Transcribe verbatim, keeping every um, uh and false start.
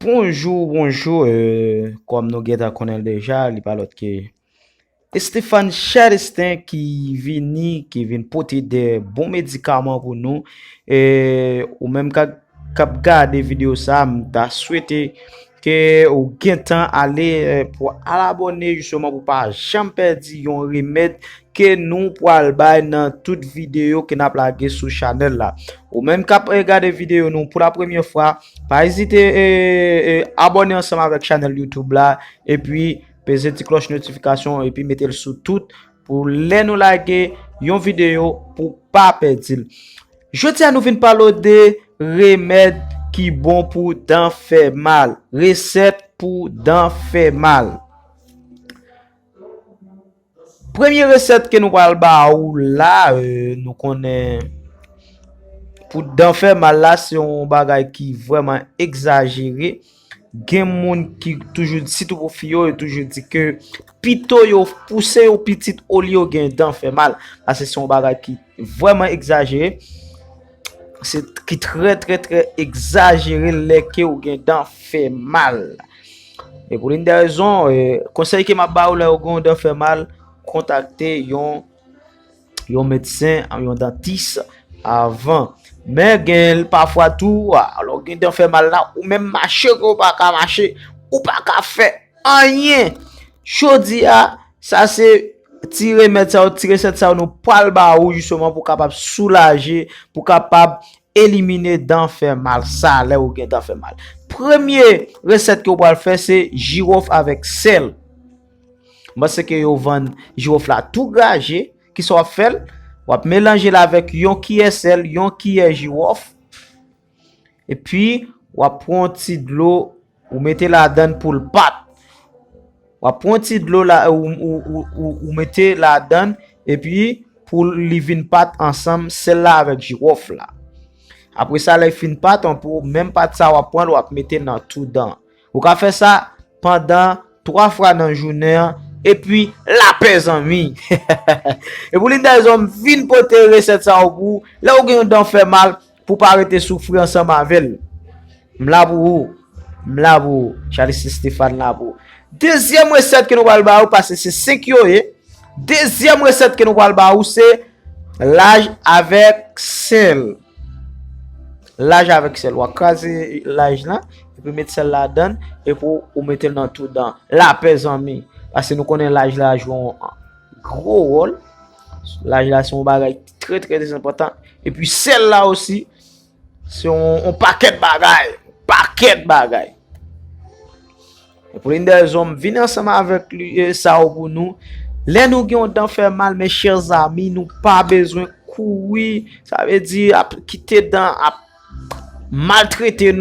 Bonjou, bonjou. Euh, kòm nou gentan konnen l deja, li pa lòt ke Stéphane Chadestin ki vini, ki vin pote de bon medikaman pou nou. E ou menm k ap gade videyo sa, m ta swete ke ou gentan ale, eh, pou al abòne, jisteman, pou pa janm pèdi yon remèd ke nou pral bay nan tout videyo ke n ap lage sou chanèl la. Ou menm k ap, eh, gade videyo nou pou la premyè fwa, pa ezite, eh, eh, abòne ansanm avèk chanèl YouTube la, epi peze ti klòch notifikasyon, epi mete l sou tout, pou lè nou lage yon videyo, pou pa pèdi l. Jodi a, nou vin pale w de remèd ki bon pou dan fè mal. Resèt pou dan fè mal. Premye resèt ke nou pral ba ou la, euh, nou konnen pou dan fè mal la, se yon bagay ki vrèman egzajere. Gen moun ki toujou, sitou pou fi yo, yo toujou di ke pito yo pouse yon pitit olye yo gen dan fè mal. Paske se yon bagay ki vrèman egzajere. Se ki trè, trè, trè egzajere lè ke ou gen dan fè mal. E pou l'une des raisons, eh, konsèy ke m ap ba ou lè ou gen yon dan fè mal, kontakte yon, yon medsen, yon dantis avan. Men gen pafwa tou, a, lè ou gen dan fè mal la, ou menm mache ke ou pa ka mache, ou pa ka fè anyen. Jodi a, sa se ti remèd sa yo, ti resèt sa yo nou pral ba ou jisteman pou kapab soulaje, pou kapab elimine dan fè mal sa lè ou gen dan fè mal. Premye resèt ke ou pral fè se jiwòf avèk sèl. M panse ke yo vann jiwòf la tou graje. Kisa w ap fè l? W ap melanje l avèk yon kiyè sèl, yon kiyè jiwòf. Epi, w ap pran yon ti dlo, ou mete ladann pou l pat. W ap pran yon ti dlo la, ou, ou, ou, ou, ou mete ladann, epi pou li vin pat ansanm sèl la avèk jiwòf la. Apre sa, lè l fin pat, ou menm pat sa w ap pran l, w ap mete nan tou dan. Ou ka fè sa pandan twa fwa nan jounen an, epi lapè zanmi. E pou l'une des raisons, m vin pote resèt sa yo pou ou. Lè ou gen yon dan fè mal, pou pa rete soufri ansanm avè l. M la pou ou. M la pou ou. Charles Stéphane la pou ou. Dezyèm resèt ke nou pral ba ou, paske se senk yo ye. Dezyèm resèt ke nou pral ba ou, se laj avèk sèl. Laj avèk sèl. W ap kraze laj lan, epi met sèl ladann, epi ou mete l nan tou dan. Lapè zanmi. Paske nou konnen laj la jwe yon gwo wòl. Laj la se yon bagay trè, trè, trè enpòtan. Epi sèl la osi, se yon, yon pakèt bagay. Pakèt bagay. E pou l'une des raisons, m vin ansanm avèk li, e, sa yo pou nou. Lè nou gen yon dan fè mal, mes chers amis, nou pa bezwen kouri. Sa vle di, ap kite dan ap maltrete nou.